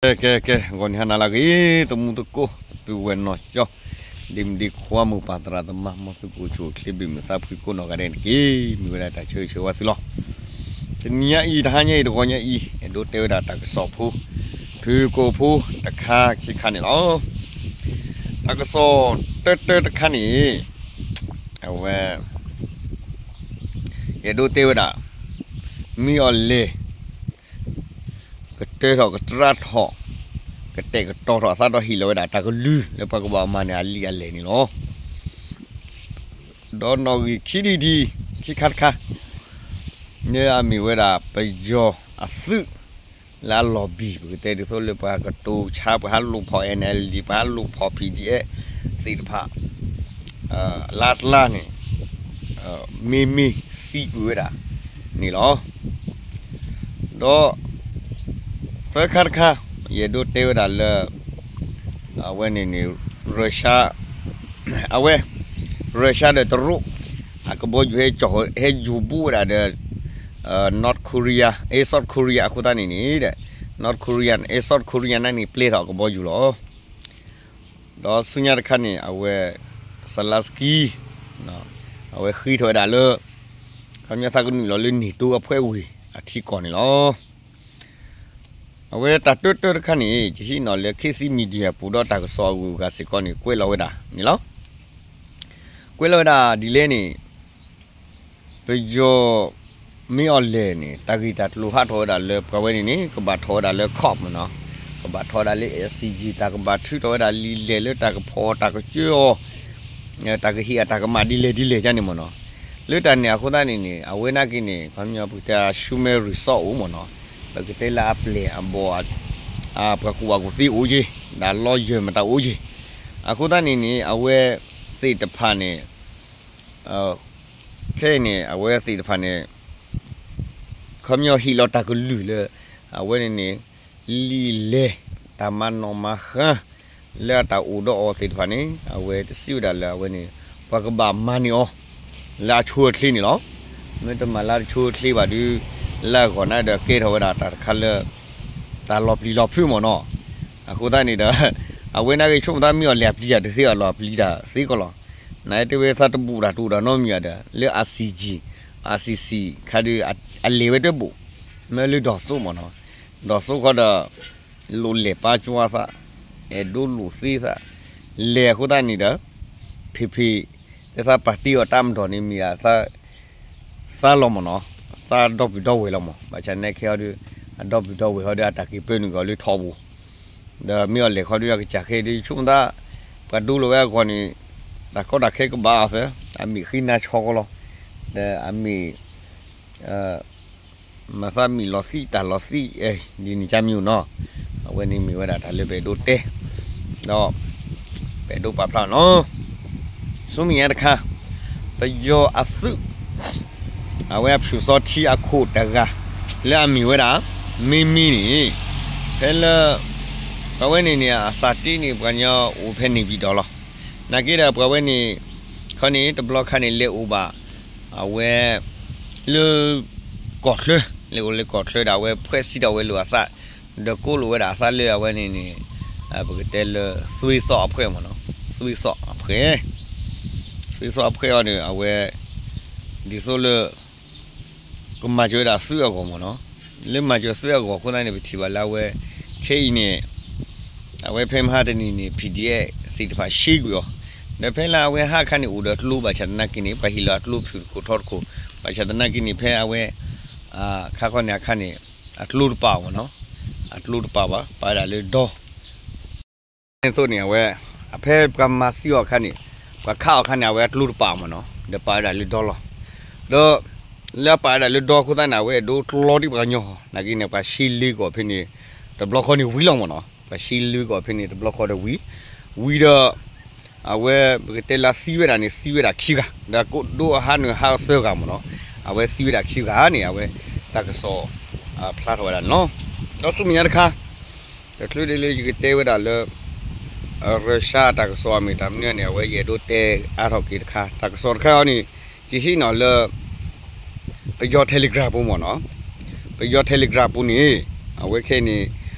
ကဲ ကဲ ကဲ ဂီၤနံၤဟါနၤလၢအဂ့ၤ သမူသကိး ပုၢ်ဝဲၢ်နီၢ်ကၠီ ဒ့မုၣ်ဒ့ခွါ မိၢ်ပၢ်သရၣ်သမါ မ်သုကအိၣ်ဆူၣ်အိၣ်ချ့ ဘၣ်မုာ်သးဖှံကိးနီၢ်ဂၤဒဲးန့ၣ်တက့ၢ်. မ့ၢ်ဝဲဒၣ်တၢ်ဆၢဂ့ၤဆၢဝါသုလီၤ. တနံၤညါအံၤ တဟါညါအံၤ တဂီၤညါအံၤ အဲၣ်ဒိးတဲဝဲဒၣ်တၢ်ကစီၣ်ဖိ ဖုကိးဖိတခါခံခါန့ၣ်လီၤ. တၢ်ကစီၣ်တၢတၢတခါန့ၣ် အဝဲ အဲၣ်ဒိးတဲဝဲဒၣ် မ့ၢ်အီၤလဲၣ် ကတၢထီၣ်ကတြၢထီၣ် ကတဲာ်ကတီၤထီၣ်အသးဒီးဟ့ၣ်လီၤဝဲဒၣ်တၢ်ကလုၢ်လၢပှၤကဘၣ်မၤန့ၢ်အလံာ်အလဲၢ်န့ၣ်လီၤ. ဒီးနီၣ်ဂံၢ်ခံထံၣ်ခံခါတခါ လၢအမ့ၢ်ဝဲဒၣ်ပယီၤအသုး လၢအလီၤဘံၣ် ပကတဲဒ်သိးလၢပှၤကတိၤဆါ ပှၤဟးလိာ်ဖီၣ် NLD ပှၤဟးလိာ်ဖီၣ် PDF သ့ၣ်တဖၣ် လၢအကျါန့ၣ် မ့မ့ၢ်သံကွံာ်ဝဲဒၣ်န့ၣ်လီၤ. ဒီး သၢခါတခါ ယအဲၣ်ဒိးတဲဝဲဒၣ်လၢ အဝဲန့ၣ်န့ၣ် ရၢၡါ အဝဲ ရၢၡါဒီးတရူး အကဘီယူၤဟဲ ဟဲယူၤဘူးဝဲဒၣ်ဒီး North Korea အဲ South Korea အဃိသတးန့ၣ်န့ၣ် North Korea အဲ South Korea န့ၣ်န့ၣ် ပျဲထီၣ်အကဘီယူၤလီၤ. ဒီးဆူညါတခါန့ၣ် အဝဲ Zelensky အဝဲဃ့ထီၣ်ဝဲဒၣ်လၢ ခီပညီသးကနုာ်လီၤလၢ NATO အဖွဲ့ဝင် အထံကီၢ်န့ၣ်လီၤ. အဝဲတၢ်တၢတၢတခါန့ၣ် ယဟံးန့ၢ်လၢ ခေတ်သစ် Media ပူၤဒီးတၢ်ကစီၣ်အဂုၤအဂၤစ့ၢ်ကီးန့ၣ် ကွဲးလီၤဝဲဒၣ်န့ၣ်လီၤ. ကွဲးလီၤဝဲဒၣ်ဒ်လဲၣ်န့ၣ် ပယီၤ မ့ၢ်အီၤလဲၣ်န့ၣ် တၢ်ဂ့ၢ်တၢ်ကျိၤဟးထီၣ်ဝဲဒၣ်လၢပှၤဝဲန့ၣ်န့ၣ် ကဘၣ်ထီၣ်ဝဲဒၣ်လၢ COP မ့ၢ်နီၤ, ကဘၣ်ထီၣ်ဝဲဒၣ်လၢ ICJ တၢ်ကဘၣ်ထုးထီၣ်ဝဲဒၣ်လံာ်လဲၢ်လၢတၢ်ကဖီၣ်တၢ်ကစၢအီၤ တၢ်ကဟ့ၣ်အတၢ်ကမၣ်ဒ်လဲၣ်ဒ်လဲၣ်ဒ်န့ၣ်မ့ၢ်နီၤ. လၢတၢ်န့ၣ်အဃိသတးန့ၣ်န့ၣ် အဝဲနာ်က့န့ၣ် ခီပညီပကတဲ human resource အိၣ်မ့ၢ်နီၤ, ပကတဲလၢအပျဲၢ်အဘီၣ် ပှၤကူၣ်ဘၣ်ကူၣ်သ့အိၣ်က့ၤ, ဒီးလီယၢၢ်မတၤအိၣ်က့ၤ, အဃိသတးန့ၣ်န့ၣ် အဝဲသ့ၣ်တဖၣ်န့ၣ် ခဲအံၤန့ၣ် အဝဲသ့ၣ်တဖၣ်န့ၣ် ခီပညီဟ့ၣ်လီၤတၢ်ကလုၢ်လၢ အဝဲန့ၣ်န့ၣ် လံာ်လဲၢ် တၢ်မၤနီၣ်မၤဃါ လၢအတၢ်အိၣ်ဒီးအီၤသ့ၣ်တဖၣ်န့ၣ် အဝဲတစံးဝဲဒၣ်လၢအဝဲန့ၣ် ပှၤကဘၣ်မၤန့ၢ်အီၤ လၢအဆိအချ့န့ၣ်လီၤ. မ့ၢ်တမၤလၢအဆိအချ့ဘၣ်ဒီး လၢအဂီၢ်န့ၣ်ဒီးကဲထီၣ်ဝဲဒၣ်တၢ်တခါလၢ တၢ်လီၤပျံၤလီၤဖုးမ့ၢ်နီၤ. အဃိသတးန့ၣ်ဒီး အဝဲနာ်က့ဆိကမိၣ်သးမ့ၢ်အီၤလဲၣ်အပျံၤတၢ်တသ့အီၤလီၤအပျံၤတၢ်သ့ကီးလီၤ. နတဲဝဲသးတဘူၣ်တၢ်တအိၣ်ဒီးနီတမံၤဒီး လၢ ICJ, ICC ခါဒီး အလဲၤဝဲတဘူၣ်, မ့ၢ်လၢဒီးစိမ့ၢ်နီၤ, ဒီးစိဃီဒီး လိၣ်လဲၤပာ်ကွၢ်သး, အဲၣ်ဒိးလိၣ်သ့သး, လဲၤအဃိသတးန့ၣ်ဒီး ဖံးဖံး သဲသးပာ်တ့ၢ်အီၤတၢ်မၤဒီးန့ၣ်မ့ၢ်ဒၣ် သးလီၤမ့ၢ်နီၤ, သးဒီပုၢ်ဒီဝဲၢ်လီၤမ့ၢ်, ဘၣ်ဆၣ်နဲခဲဟီဒီး အဒီပုၢ်ဒီဝဲၢ်ဟီဒီး အတၢ်က့ၤပၢနုာ်ကီၤလၢထီဘိ, ဒီးမ့ၢ်အီၤလဲၣ်ခီဒီး အကစၢ်ခဲဒီး ဆိကမိၣ်သး ပှၤဒိလီၤဝဲအဂီၢ်န့ၣ် တၢ်ကီတၢ်ခဲကဘၣ်အီၤသၢ, အမ့ၢ်ဃ့နါဆီကီးလီၤ, ဒီးအမ့ၢ် မၤသးမံၤလီၤသံးတၢ်လီၤသံး ဒ်န့ၣ်ကမံၤနီၤ, အဝဲန့ၣ်မ့ၢ်ဝဲဒၣ်တၢ်လၢပအဲၣ်ဒိးတဲ ဒီး ပအဲၣ်ဒိးပာ်ဖျါနီၤ, ဆူမဲာ်ညါတခါ ပယီၤအသုး အဝဲအဖၠူၣ်စီထံအခိၣ်တဂၤ လၢအမ့ၢ်ဝဲဒၣ် မ့မ့ၢ်န့ၣ် ဖဲလၢ ပှၤဝဲန့ၣ်န့ၣ် အသးတ့န့ၣ် ပှၤကညီအိၣ်ဖဲန့ၣ်ဘံၣ်ဒီးလီၤ, နာ်က့ဒီးပှၤဝဲန့ၣ် ခီန့ၣ် တဘျီခါန့ၣ် လဲၤအိၣ်ဘၣ် အဝဲ လၢ ကီၢ်ချၢ, လဲၤအိၣ်လၢကီၢ်ချၢဒီး အဝဲဖှဲးစံးထီၣ်ဝဲလိာ်အသး, ဒီးကိးလိာ်ဝဲဒၣ်အသးလၢအဝဲန့ၣ်န့ၣ် ပကတဲလၢ သွေးသောအဖွဲ့မ့ၢ်နီၤ, သွေးသောအဖွဲ့, သွေးသောအဖွဲ့အီၤန့ၣ် အဝဲ ဒ်သိးလၢ ကမၤစၢၤဝဲဒၣ်သွေးအဂီၢ်မ့ၢ်နီၤ, လၢမၤစၢၤသွေးအဂီၢ်အဃိသတးန့ၣ် ပထံၣ်ဘၣ်လၢအဝဲ ခဲအံၤန့ၣ် အဝဲဖဲမဟါတနံၤန့ၣ် PDF သ့ၣ်တဖၣ်ရှဲကွံာ်အီၤ, ဒီးဖဲလၢအဝဲဟးအခါန့ၣ် အိၣ်ဒီးကျိဘၣ်ဆၣ်သနာ်က့န့ၣ် ပှၤဟ့ၣ်လီၤအကျိဖုၣ်တခိၣ်ထီတခိၣ်, ဘၣ်ဆၣ်သနာ်က့န့ၣ် ဖဲအဝဲ ခါခီန့ၣ်အခါန့ၣ် အကျိတပာ်အီၤမ့ၢ်နီၤ, အကျိတပာ်ဘၣ် ပာ်ဝဲဒၣ်လၢဒီ န့ၣ်အသိးန့ၣ် အဝဲ အဖဲပှၤမၤသံအီၤအခါန့ၣ် ပှၤခးအီၤအခါန့ၣ် အဝဲအကျိတပာ်အီၤမ့ၢ်နီၤ, ဒီးပာ်ဝဲဒၣ်လၢဒီလီၤ, ဒီး လၢအပာ်ဝဲဒၣ်လၢဒီအဃိသတးန့ၣ် အဝဲအဲၣ်ဒိးကျီဒံးပှၤကညီ, နာ်က့န့ၣ် ပှၤရှဲလ့ကီၢ်ဖဲန့ၣ် တဘျီဃီန့ၣ်ဝံၤလီၤမ့ၢ်နီၤ, ပှၤရှဲလ့ကီၢ်ဖဲန့ၣ် တဘျီဃီဒီးဝံၤ, ဝံၤဒီး အဝဲ ပကတဲလၢသံဝဲဒၣ်န့ၣ် သံဝဲဒၣ်ခံဂၤ, ဒီးကိးဒိအဟးန့ၣ်ဟးသၢဂၤမ့ၢ်နီၤ, အဝဲသံဝဲဒၣ်ခံဂၤန့ၣ် အဝဲ တၢ်ကစီၣ် ဖျါထီၣ်ဝဲဒၣ်န့ၣ်လီၤ. ဒီးဆူမဲာ်ညါတခါ တချုးဒ်လၢယကတဲဝဲဒၣ်လၢ ရၢၡါတၢ်ကစီၣ်အမ့ၢ်တၢ်မနုၤန့ၣ် အဝဲယအဲၣ်ဒိးတဲအါထီၣ်က့ၤတခါ, တၢ်ကစီၣ်တခါအံၤန့ၣ် ယဟံးန့ၢ်လၢ ပယီၤ Telegram ပူၤမ့ၢ်နီၤ, ပယီၤ Telegram ပူၤန့ၣ် အဝဲခဲအံၤန့ၣ်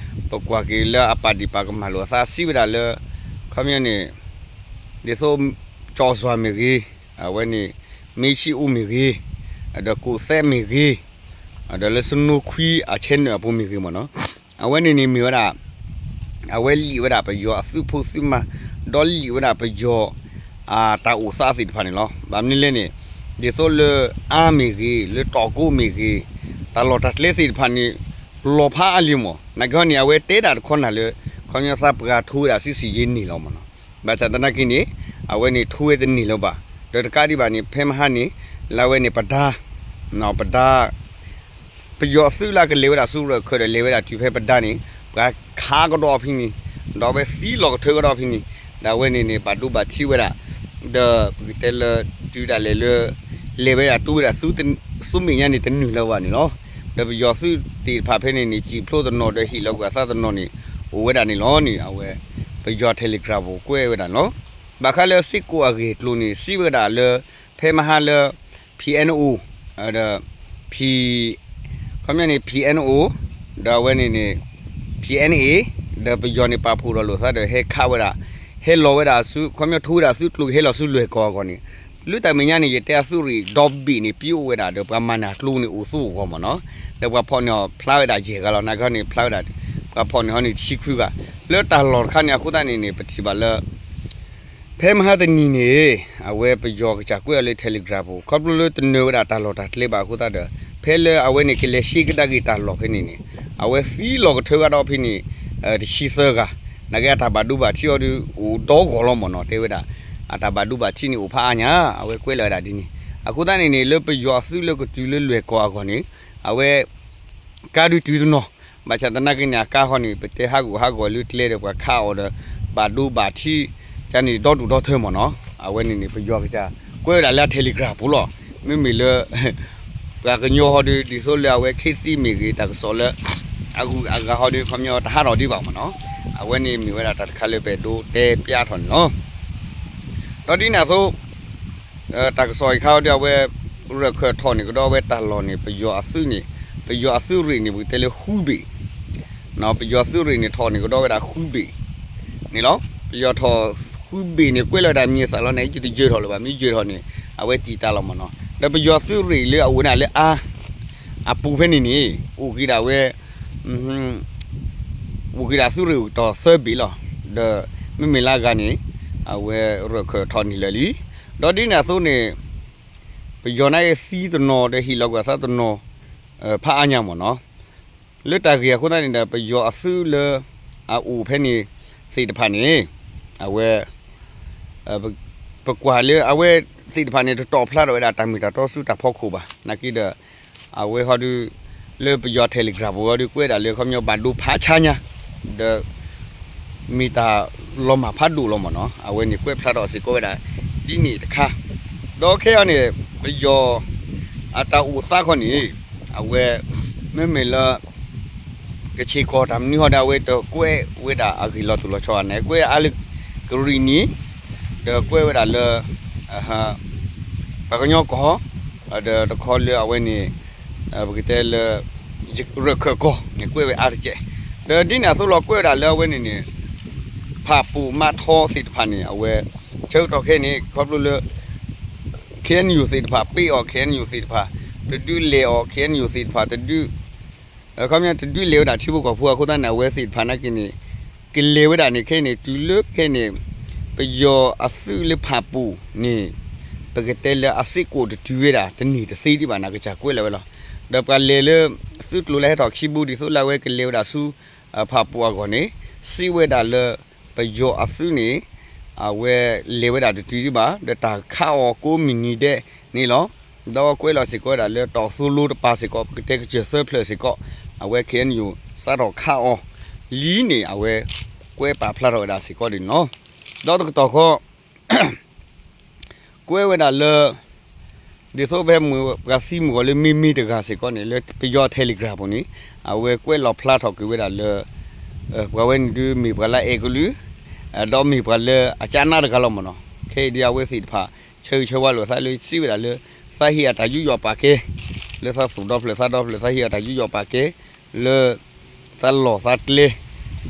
ပကွၢ်က့ၤလၢအပာ်ဒံးပာ်ကမၣ်လိာ်အသးစံးဝဲဒၣ်လၢ ခီပညီန့ၣ် ဒ်သိး ကၠီစွၤမ့ၢ်ဂ့ၤ, အဝဲန့ၣ် မ့ၢ်ဆံၣ်အူမ့ၢ်ဂ့ၤ, ဒီးကူးသဲးမ့ၢ်ဂ့ၤ, ဒီးလၢစနိခွံအ channel အပူၤမ့ၢ်ဂ့ၤမ့ၢ်နီၤ, အဝဲန့ၣ်န့ၣ်မ့ၢ်ဝဲဒၣ် အဝဲလံာ်ဝဲဒၣ်ပယီၤအသုးဖိသုးမါ, ဒီးလံာ်ဝဲဒၣ်ပယီၤ အတၢ်အိၣ်သးသ့ၣ်တဖၣ်န့ၣ်လီၤ. ဘၣ်မနုၤလဲၣ်န့ၣ် ဒ်သိးလၢအါမ့ၢ်ဂ့ၤ, လၢတီၢ်ကိးမ့ၢ်ဂ့ၤ, တၢ်လီၢ်တၢ်ကျဲသ့ၣ်တဖၣ်န့ၣ် လီၤဖးအါလံမ့ၢ်, နာ်က့ဟီန့ၣ် အဝဲတဲဒၣ်တခီနၤလၢ ခီပညီသးပှၢ်ထိဝဲဒၣ်စုစ့ၣ်ယ့ၤန့ၣ်လီၤမ့ၢ်နီၤ. ဘၣ်ဆၣ်သနာ်က့န့ၣ် အဝဲန့ၣ်ထိဝဲတန့ၢ်လၢၤဘၣ်. ဒီးတကးဒံးဘၣ်န့ၣ် ဖဲမဟါန့ၣ် လၢအဝဲန့ၣ်ပဒါ ပဒါ ပယီၤအသုးလၢကလဲၤဝဲဒၣ်ဆူရၢၢ်ခၢၣ်ဒီးလဲၤဝဲဒၣ်တုၤဖဲပဒါန့ၣ် ပှၤခးကဒီးအီၤဖဲန့ၣ်, ဒီးအဝဲသံလီၤကထၢကဒီးဖဲန့ၣ်, ဒီးအဝဲန့ၣ်န့ၣ် ဘၣ်ဒိဘၣ်ထံးဝဲဒၣ်, ဒီးပကတဲလၢ တုၤဒၣ်လဲာ်လၢ လဲၤဝဲဒၣ်တူၢ်ဝဲဒၣ်ဆူမဲာ်ညါန့ၣ်တနုာ်လၢၤဘၣ်န့ၣ်လီၤ. ဒီးပယီၤသုးသ့ၣ်တဖၣ်ဖဲန့ၣ်န့ၣ် စံာ်ဖျိတနီၤဒီးဟ့ၣ်လီၤကွံာ်အသးတနီၤန့ၣ် အိၣ်ဝဲဒၣ်န့ၣ်လီၤန့ၣ် အဝဲ ပယီၤ Telegram ပူၤကွဲးဝဲဒၣ်န့ၣ်လီၤ. ဘၣ်ဃးလၢစ့ၢ်ကီးအဂ့ၢ်အကျိၤန့ၣ် စံးဝဲဒၣ်လၢ ဖဲမဟါလၢ PNO ဒီး P ခီပညီန့ၣ် PNO ဒီးအဝဲန့ၣ်န့ၣ် PNA ဒီးပယီၤန့ၣ်ပာ်ဖှိၣ်ဒီးလိာ်သးဒီးဟဲခးဝဲဒၣ်, ဟဲလီၤဝဲဒၣ်ဆူ ခီပညီထိဝဲဒၣ်ဆူကျိၤကဟဲလီၤဆူလွဲၢ်ကီၢ်အဂီၢ်န့ၣ်, လၢတၢ်မဲာ်ညါန့ၣ် ယတဲအသုးရ့ၣ်ဒီဘ့ၣ်န့ၣ် ပျိအိၣ်ဝဲဒၣ်ဒီးပှၤမၤနၢၤကျိန့ၣ်အိၣ်သူအဂီၢ်မ့ၢ်နီၤ, ဒီးပှၤဖီၣ်န့ၢ်အီၤဖျါဝဲဒၣ်ယဲၢ်ဂၤလီၤ. နာ်က့န့ၣ် ဖျါဝဲဒၣ် ပှၤဖီၣ်န့ၢ်ဟီန့ၣ်တဆံခွံဂၤ, လၢတၢ်လီၢ်တခါန့ၣ် အဃိသတးန့ၣ်န့ၣ် ပထံၣ်ဘၣ်လၢ ဖဲမဟါတနံၤန့ၣ် အဝဲပယီၤကစၢ်ကွဲးအီၤလၢ Telegram ပူၤ ခီဖျိလၢတနၢၤဝဲဒၣ်တၢ်လီၢ်တၢ်ကျဲဘၣ်အဃိသတးဒီး ဖဲလၢအဝဲန့ၣ်ကလဲၤရှဲကဒါက့ၤတၢ်လီၢ်ဖဲန့ၣ်န့ၣ် အဝဲသံလီၤကထၢကဒီးဖဲန့ၣ် တဆံသၢဂၤ, နာ်က့အတၢ်ဘၣ်ဒိဘၣ်ထံးအီၤဒီးအိၣ်ဒီဂီၢ်လီၤမ့ၢ်နီၤ, တဲဝဲဒၣ် အတၢ်ဘၣ်ဒိဘၣ်ထံးန့ၣ်အိၣ်ဖးအါညါ, အဝဲကွဲးလီၤဝဲဒၣ်ဒ်န့ၣ်, အဃိသတးန့ၣ်န့ၣ် လၢပယီၤအသုးလၢကတုၤလၢလွဲၢ်ကီၢ်အဂီၢ်န့ၣ် အဝဲ ကါဒုးတုၤတနီၤ, ဘၣ်ဆၣ်သနာ်က့န့ၣ် အကါဃီန့ၣ် ပတဲဟးဂူာ်ဟးဂီၤလၢကျဲဒီးပှၤခးအီၤဒီး ဘၣ်ဒိဘၣ်ထံး ကန့ၣ်ဒီဒူၣ်ဒီထၢမ့ၢ်နီၤ, အဝဲန့ၣ်န့ၣ် ပယီၤကစၢ် ကွဲးဝဲဒၣ်လၢအ Telegram ပူၤလီၤ, မ့မ့ၢ်လၢ ပှၤကညီဟီဒီး ဒ်သိးလၢအဝဲခ့သံမ့ၢ်ဂ့ၤ တၢ်ကစီၣ်လၢ အဂုၤအဂၤဟီဒီး ခီပညီတဟးထီၣ်ဒံးဘၣ်မ့ၢ်နီၤ, အဝဲန့ၣ်မ့ၢ်ဝဲဒၣ်တၢ်တခါလၢပအဲၣ်ဒိးတဲပျါထီၣ်န့ၣ်လီၤ. ဒီးဒ်န့ၣ်အသိး တၢ်ကစီၣ်အံၤခါဒီးအဝဲ ရၢၢ်ခၢၣ်ထီၣ်န့ၢ်ကဒီးဝဲတၢ်လီၢ်န့ၣ် ပယီၤအသုးန့ၣ် ပယီၤအသုးရ့ၣ်န့ၣ် ပကတဲလၢဃုဘ့ၣ်, ပယီၤသုးရ့ၣ်န့ၣ်ထီၣ်န့ၢ်ကဒီးဝဲဒၣ်ဃုဘ့ၣ်န့ၣ်လီၤ. ပယီၤထီၣ်ဃုဘ့ၣ်န့ၣ် ကွဲးလီၤဝဲဒၣ်မံၤအသးလီၤန့ၣ် ယတယၢၤထီၣ်လၢၤဘၣ်, မ့ၢ်ယၢၤထီၣ်န့ၣ် အဝဲတံာ်တာ်လီၤမ့ၢ်နီၤ, ဒီးပယီၤသုးရ့ၣ်လၢအအိၣ်န့ၣ်လၢအါ အပူၤဖဲန့ၣ်န့ၣ် အိၣ်က့ၤဒၣ်ဝဲ အိၣ်က့ၤဒၣ်သုးရ့ၣ်အိၣ်ကတီၢ်သၢဘ့ၣ်လီၤ. ဒီးမ့မ့ၢ်လၢအဂၤန့ၣ် အဝဲရၢၢ်ခၢၣ်ထီၣ်န့ၢ်လၢာ်လံ. ဒီးဒ်န့ၣ်အသိးန့ၣ် ပယီၤန့ၣ်သံတနီၤဒီးဟ့ၣ်လီၤကွံာ်အသးတနီၤ ဖးအါညါမ့ၢ်နီၤ. လၢတၢ်ဂ့ၢ်အဃိသတးန့ၣ်ဒီး ပယီၤအသုးလၢအအိၣ်ဖဲန့ၣ်သ့ၣ်တဖၣ်န့ၣ် အဝဲ ပကွၢ်လၢအဝဲသ့ၣ်တဖၣ်န့ၣ် တတီၣ်ဖျါထီၣ်ဝဲဒၣ်တၢ်မ့ၢ်တၢ်တီဆူတၢ်ဖီခိၣ်ဘၣ်. နာ်က့ဒီး အဝဲဟီဒုး လၢပယီၤ Telegram ပူၤဟီဒုး ကွဲးဒၣ်လၢခီပညီဘၣ်ဒိဖးဆါညါ ဒီး မ့ၢ်တၢ်လီၤမၢ်ဖးဒိၣ်လီၤမ့ၢ်နီၤ. အဝဲန့ၣ်ကွဲးဖျါထီၣ်စ့ၢ်ကီးဝဲဒၣ်ဒ်န့ၣ်တခါ. ဒီးခဲအံၤန့ၣ် ပယီၤအတၢ်အိၣ်သးခီန့ၣ် အဝဲ မ့မ့ၢ်လၢ ကဆ့ၣ်ကီၢ်တၢ်မနုၤဟီဒီး အဝဲတကွဲးဝဲဒၣ်အဂ့ၢ်လီၤတူာ်လီၤဆီဘၣ်န့ၣ် ကွဲးအါလၢကရံၣ်နံၤ ဒီးကွဲးဝဲဒၣ်လၢ ပှၤကညီကီၢ် ဒီးတခီလၢအဝဲန့ၣ် ပကတဲလၢ ရၢၢ်ခၢၣ်ကီၢ်န့ၣ် ကွဲးဝဲအါတက့ၢ်. ဒီးဒ်န့ၣ်အသိးလီၤ ကွဲးဝဲဒၣ်လၢအဝဲန့ၣ်န့ၣ် ဖၣ်ပူၣ်မးထီသ့ၣ်တဖၣ်န့ၣ် အဝဲ ဆၢကတီၢ်ခဲအံၤန့ၣ် ခီဖျိလၢ KNU သ့ၣ်တဖၣ် ပ့ၢ်အီၤ KNU သ့ၣ်တဖၣ် တဒုးလဲၤအီၤ KNU သ့ၣ်တဖၣ် တဒုး ခီပညီတဒုးလဲၤဝဲဒၣ်ထံဖိကီၢ်ဖိ အဃိသတးန့ၣ် အဝဲသ့ၣ်တဖၣ်နာ်က့န့ၣ် ကလဲၤဝဲဒၣ်န့ၣ် ခဲအံၤန့ၣ် တုၤလၢခဲအံၤန့ၣ် ပယီၤအသုးလၢဖၣ်ပူၣ်န့ၣ် ပကတဲလၢအစ့ၢ်ကီးတတုၤဝဲဒၣ် တန့ၢ်တသ့ဒံးဘၣ် နကစၢ်ကွဲးလီၤဝဲလီၤ. ဒီးပှၤလဲၤလၢ သုးကျိၤလၢဟဲထီၣ်ခံဘိ ဒ်သိးလၢအဝဲကလဲၤဝဲဒၣ်ဆူ ဖၣ်ပူၣ်အဂီၢ်န့ၣ် စံးဝဲဒၣ်လၢ ပယီၤအသုးန့ၣ် အဝဲလဲၤဝဲဒၣ်တတုၤဒံးဘၣ် ဒီးတၢ်ခးအီၤကိးမုၢ်နံၤဒဲးန့ၣ်လီၤ. ဒီးကွဲးလီၤစ့ၢ်ကီးဝဲဒၣ်လၢ တီၢ်သိလိတပၤစ့ၢ်ကီး ပကတဲကစၢၢ်သၢဖျၢၣ်စ့ၢ်ကီး အဝဲ KNU စးထီၣ်ခးအီၤလံန့ၣ် အဝဲကွဲးပာ်ဖျါထီၣ်ဝဲဒၣ်စ့ၢ်ကီးဒ်န့ၣ်လီၤ. ဒီးတကတီၢ်ဃီ ကွဲးဝဲဒၣ်လၢ ဒ်သိးဖဲမ့ၢ်ပှၤသံမုၢ်ဂီၤလၢမ့မ့ၢ်တဂၤစ့ၢ်ကီးန့ၣ် လၢပယီၤ Telegram ပူၤန့ၣ် အဝဲကွဲးလီၤဖျါထီၣ်က့ၤဝဲဒၣ်လၢ ပှၤဝဲန့ၣ်ဒုးမ့ၢ်ပှၤလၢအအဲၣ်ကလုာ် ဒီးမ့ၢ်ပှၤလၢအကနၣ်တဂၤလီၤမ့ၢ်နီၤ. ခဲအံၤဒ်အဝဲသ့ၣ်တဖၣ် ဆၢဂ့ၤဆၢဝါလိာ်သးလၢစံးဝဲဒၣ်လၢ သးဟ့ၣ်အတၢ်ယူးယီၣ်ပာ်ကဲ လၢသးသူၣ်ဒီဖျၢၣ်သးဒီဖျၢၣ် သးဟ့ၣ်အတၢ်ယူးယီၣ်ပာ်ကဲ လၢ သးလီၢ်သးကျဲ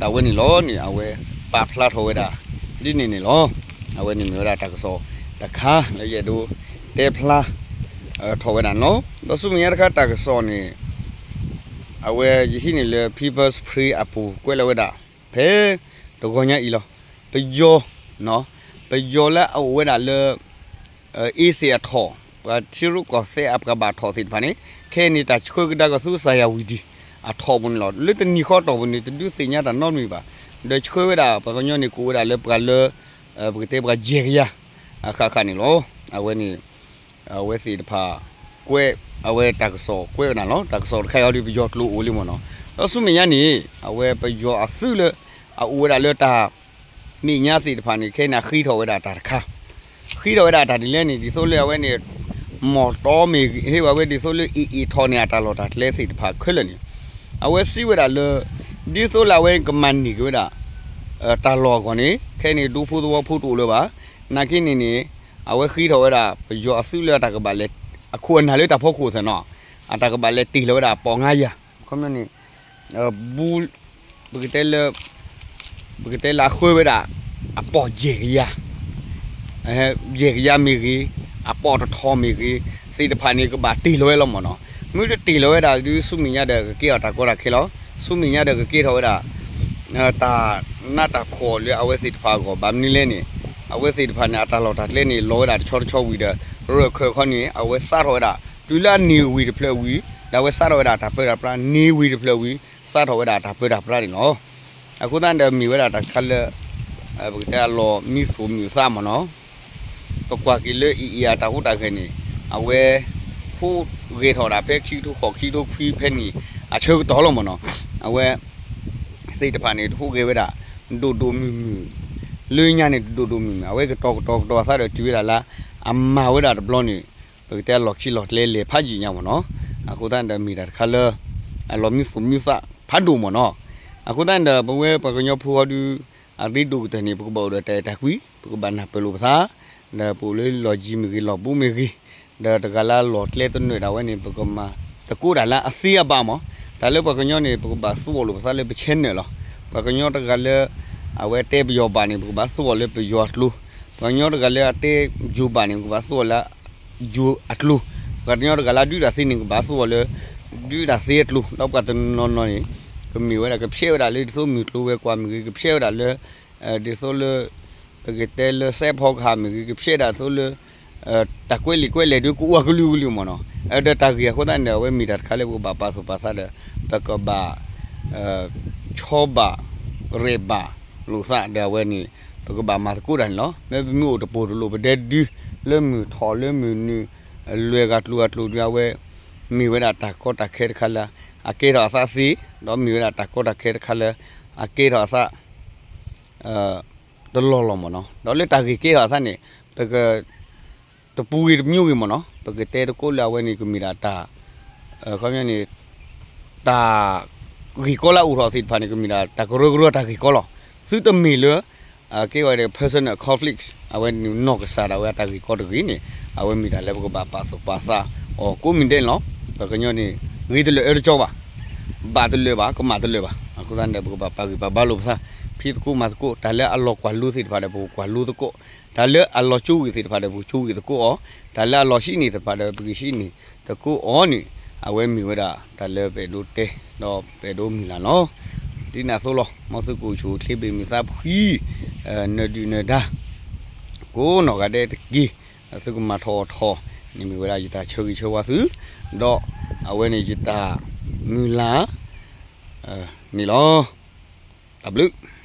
တၢ်ဝဲန့ၣ်လီၤန့ၣ် အဝဲပာ်ဖျါထီၣ်ဝဲဒၣ် ဒ်န့ၣ်န့ၣ်လီၤ. အဝဲန့ၣ်မ့ၢ်ဝဲဒၣ်တၢ်ကစီၣ်တခါလၢယအဲၣ်ဒိးတဲဖျါ ထီၣ်ဝဲဒၣ်န့ၣ်လီၤ. ဒီးဆူမဲာ်ညါတခါတၢ်ကစီၣ်န့ၣ် အဝဲယဟံးန့ၢ်လၢ People's Spring အပူၤကွဲးလီၤဝဲဒၣ် ဖဲတဂီၤညါအံၤလီၤ. ပယီၤ ပယီၤလၢအအိၣ်ဝဲဒၣ်လၢ အ့စ့ၣ်အထီၣ် ပှၤထံရူၢ်ကီၢ်သဲးအပှၤဘၣ်ထီၣ်သ့ၣ်တဖၣ်န့ၣ် ခဲအံၤန့ၣ် တၢ်ဆှၢကဒါက့ၤဆူ စၤယၤဝံၤဒံၣ် အထီၣ်ပူၤန့ၣ်လီၤ. လၢတနံၤဃီတီၢ်ပူၤန့ၣ် တဒုးသ့ၣ်ညါတၢ်နီတမံၤဘၣ်. ဒီးဆှၢဝဲဒၣ် ပှၤကညီန့ၣ် ကအိၣ်ဝဲဒၣ်လၢပှၤလၢ ပကတဲပှၤယဲၢ်ကယၤ အဃၣ်ဃၣ်န့ၣ်လီၤ. အဝဲန့ၣ် အဝဲသ့ၣ်တဖၣ် ကွဲး အဝဲတၢ်ကစီၣ်ကွဲးဝဲဒၣ်လီၤ. တၢ်ကစီၣ်တခါအံၤဒီး ပယီၤကျိၤအိၣ်လံမ့ၢ်နီၤ. ဒီးဆူမဲာ်ညါန့ၣ် အဝဲပယီၤအသုးလၢ အအိၣ်ဝဲဒၣ်လၢတၢ်မဲာ်ညါသ့ၣ်တဖၣ်န့ၣ် ခဲအံၤန့ၣ် ဃ့ထီၣ်ဝဲဒၣ်တၢ်တခါ ဃ့ထီၣ်ဝဲဒၣ်တၢ်ဒ်လဲၣ်န့ၣ် ဒ်သိးလၢအဝဲန့ၣ် မီၢ်တီမ့ၢ်ဂ့ၤ ဟ့ၣ်ဝဲဒ်သိးလၢ အ့ၣ်အ့ၣ်ထီၣ်န့ၣ် အတၢ်လီၢ်တၢ်ကျဲသ့ၣ်တဖၣ်ခဲလၢာ်န့ၣ် အဝဲစံးဝဲဒၣ်လၢ ဒ်သိးလၢအဝဲကမၤန့ၢ်က့ၤဝဲဒၣ် တၢ်လီၢ်အဂီၢ်န့ၣ် ခဲအံၤန့ၣ် ဒူဖိသဝီဖိတအိၣ်လၢၤဘၣ်. နာ်က့န့ၣ်န့ၣ် အဝဲဃ့ထီၣ်ဝဲဒၣ် ပယီၤအသုးလၢအတၢ်ကဘၣ်လဲၤ အခိၣ်အနၢ်လၢတၢ်ဖီခိၣ်သ့ၣ်နီၤ အတၢ်ကဘၣ်လဲၤတ့ၢ်လီၤဝဲဒၣ် အပီၣ်ငါးယၤ ခီပညီန့ၣ် ဘူ ပကတဲလၢ ပကတဲလၢအဃၢဝဲဒၣ် အပီၣ်ယဲၢ်ကယၤ ယဲၢ်ကယၤမ့ၢ်ဂ့ၤ အပီၣ်တထီၣ်မ့ၢ်ဂ့ၤ သ့ၣ်တဖၣ်န့ၣ် ကဘၣ်တ့ၢ်လီၤဝဲလီၤမ့ၢ်နီၤ. မ့ၢ်တတ့ၢ်လီၤဝဲဒၣ်ဒုး ဆူမဲာ်ညါဒီးကကဲထီၣ်တၢ်ကီတၢ်ခဲလီၤ. ဆူမဲာ်ညါဒီးကကဲထီၣ်ဝဲဒၣ် တၢ်နးတၢ်ဖှီၣ်လၢအဝဲသ့ၣ်တဖၣ်အဂီၢ် ဘၣ်မနုၤလဲၣ်န့ၣ် အဝဲသ့ၣ်တဖၣ်န့ၣ် အတၢ်လီၢ်တၢ်ကျဲန့ၣ် လီၤဝဲဒၣ်တဆီတဆီဝံၤဒီး ရၢၢ်ခၢၣ်ခီန့ၣ် အဝဲစးထီၣ်ဝဲဒၣ် တုၤလၢအန့ၢ်ဝံၤတဖျၢၣ်ဝံၤ ဒီးအဝဲစးထီၣ်ဝဲဒၣ်တၢ်ပၢတၢ်ပြး န့ၢ်ဝံၤတဖျၢၣ်ဝံၤ စးထီၣ်ဝဲဒၣ်တၢ်ပၢတၢ်ပြးန့ၣ်လီၤ. အဃိသတးဒီးမ့ၢ်ဝဲဒၣ်တၢ်တခါလၢ ပကတဲအလီၤမံသူၣ်မံသးမ့ၢ်နီၤ ပကွၢ်က့ၤလၢအံၤအံၤအတၢ်ဟူးတၢ်ဂဲၤန့ၣ် အဝဲ ဟူးဂဲၤထီၣ်ဒၣ်ဖဲခံကထိဃိးခံကထိခွံဖဲန့ၣ် အဆၢကတီၢ်လီၤမ့ၢ်နီၤ. အဝဲ သ့ၣ်တဖၣ်န့ၣ် တဟူးဂဲၤဝဲဒၣ် ဒိၣ်ဒိၣ်မုၢ်မုၢ် လၢညါန့ၣ် တဒိၣ်ဒိၣ်မုၢ်မုၢ် အဝဲကတီၤကတီၤကတီၤအသးဒီးတုၤဝဲဒၣ်လၢ အမၤဝဲဒၣ်တဘျီန့ၣ် ပကတဲအလီၢ်ခံလီၢ်ကျဲလဲၤဖးယံာ်ညါမ့ၢ်နီၤ. အဃိသတးဒီးမ့ၢ်တၢ်တခါလၢ အလီၤမံသူၣ်မံသးဖးဒိၣ်မ့ၢ်နီၤ. အဃိသတးဒီး ပဝဲပှၤကညီဖိဃီဒု အရ့ဒိၣ်ကတၢၢ်န့ၣ် ပကဘၣ်အိၣ်ဒီးတၢ်အဲၣ်တၢ်ကွံ ပကဘၣ်နၢ်ပၢၢ်လိာ်ပသး ဒီးပအိၣ်လၢလီၢ်ယံၤမ့ၢ်ဂ့ၤ လီၢ်ဘူးမ့ၢ်ဂ့ၤ ဒီးတဂၤလၢလီၢ်ကျဲသနၢၣ်ဒၣ်ဝဲန့ၣ် ပကမၤသကိးတၢ်လၢအသ့အဘၣ်မ့ၢ် တၢ်လၢပှၤကညီန့ၣ် ပကဘၣ်သူအီၤလိာ်ပသးလၢပဆဲးနၢၣ်လီၤ. ပှၤကညီတဂၤလၢ အဝဲတဲပယီၤဘၣ်န့ၣ် ပကဘၣ်သူအီၤလၢပယီၤအကျိၤ, ပှၤကညီတဂၤလၢအတဲယိၤဘၣ်န့ၣ် ပကဘၣ်သူအီၤလၢ ယိၤအကျိၤ, ပှၤကညီတဂၤလၢအဒုးတၢ်သ့န့ၣ် ကဘၣ်သူအီၤလၢ ဒုးတၢ်သ့အကျိၤ, ဒီးပှၤတနီၤနီၤန့ၣ် ကမ့ၢ်ဝဲဒၣ် ကဖျဲးဝဲဒၣ်လၢဒ်သိးမုၢ်ကျိၤဝဲၤကွာ်မ့ၢ်ဂ့ၤ, ကဖျဲးဝဲဒၣ်လၢ ဒ်သိးလၢ ပကတဲလၢစဲးဖီကဟၣ်မ့ၢ်ဂ့ၤ, ကဖျဲးဒၣ်သိးလၢ တၢ်ကွဲးလံာ်ကွဲးလဲၢ်ဒုးကအိၣ်အကလုာ်ကလုာ်မ့ၢ်နီၤ. ဒီးတၢ်ဂ့ၢ်အဃိသတးန့ၣ်ဒီး အဝဲမ့ၢ်တၢ်တခါလၢပကဘၣ်ပာ်သူၣ်ပာ်သးဒီး ပကဘၣ် ဆီဘၣ် ရဲၣ်ဘၣ်လိာ်သးဒီးအဝဲန့ၣ် ပကဘၣ်မၤသကိးတၢ်န့ၣ်လီၤ. မ့ၢ်ပမ့ၢ်အိၣ်တပိၢ်တလိၣ်ပဒဲဒု လၢမုၢ်ထီၣ်လၢမုၢ်နုာ် လွဲၢ်ဂၤကျိၤဂၤကျိၤဒုးအဝဲ မ့ၢ်ဝဲဒၣ်တၢ်ကီတၢ်ခဲတခါလၢ အကဲထီၣ်အသးသ့, ဒီးမ့ၢ်ဝဲဒၣ်တၢ်ကီတၢ်ခဲတခါလၢ အကဲထီၣ်အသး တလီၢ်လီၢ်မ့ၢ်နီၤ. ဒီးလၢတၢ်ဂ့ၢ်ကဲထီၣ်အသးန့ၣ် ပက တပူၤဂ့ၤတမျိုးဂ့ၤမ့ၢ်နီၤ, ပကတဲသကိးလၢအဝဲန့ၣ် ကမ့ၢ်ဒၣ်တၢ် ခီပညီန့ၣ် တၢ်ဂ့ၢ်ကီလၢအအိၣ်ထီၣ်သ့ၣ်တဖၣ်န့ၣ် ကမ့ၢ်ဒၣ်တၢ်ကရၢကရိတၢ်ဂ့ၢ်ကီလီၤ. သုတမ့ၢ်လၢ ကဲဝဲဒၣ် personal conflicts အဝဲနီၢ်ကစၢ်ဒၣ်ဝဲအတၢ်ဂ့ၢ်ကီတဂ့ၤန့ၣ် အဝဲမ့ၢ်တၢ်လၢပကဘၣ်ပာ်သူၣ်ပာ်သးအီၤကိးမံၤဒဲးန့ၣ်လီၤ. ပှၤကညီန့ၣ် ဂ့ၤတလၢာ်အၢတကၠီဘၣ်, ဘၣ်တလၢာ်ဘၣ်, ကမၣ်တလၢာ်ဘၣ်. အဃိသတးန့ၣ် ပကဘၣ်ပာ်ဂံၢ်ပာ်ဘါလိာ်ပသး, ဖံးသကိးမၤသကိး, တၢ်လၢအလီၤကွၢ်လိသ့ၣ်တဖၣ်ဒီး ပကကွၢ်လိသကိး, တၢ်လၢအလီၤကၠိဂံၢ်သ့ၣ်တဖၣ်ဒီး ပကကၠိဂံၢ်သကိးအီၤ, တၢ်လၢအလီၤဟံးန့ၢ်သ့ၣ်တဖၣ်ဒီး ပကဟံးန့ၢ်သကိးအီၤန့ၣ် အဝဲမ့ၢ်ဝဲဒၣ် တၢ်လၢပအဲၣ်ဒိးတဲ ဒီးပအဲၣ်ဒိးမုၢ်လၢ်လီၤ. ဒ်န့ၣ်အသိးလီၤ. မ်သုကအိၣ်ဆူၣ်အိၣ်ချ့ ဘၣ်မုာ်သးဖှံ နၢၤဒုၣ်နၢၤဒါ ကိးနီၢ်ဂၤဒဲးတက့ၢ်. သုကမၤထီၣ်အီၣ်ထီၣ်န့ၣ် မ့ၢ်ဝဲဒၣ်ယတၢ်ဆၢဂ့ၤဆၢဝါသု ဒီးအဝဲန့ၣ်ယတၢ်မုၢ်လၢ်န့ၣ်လီၤ. တၢ်ဘျုး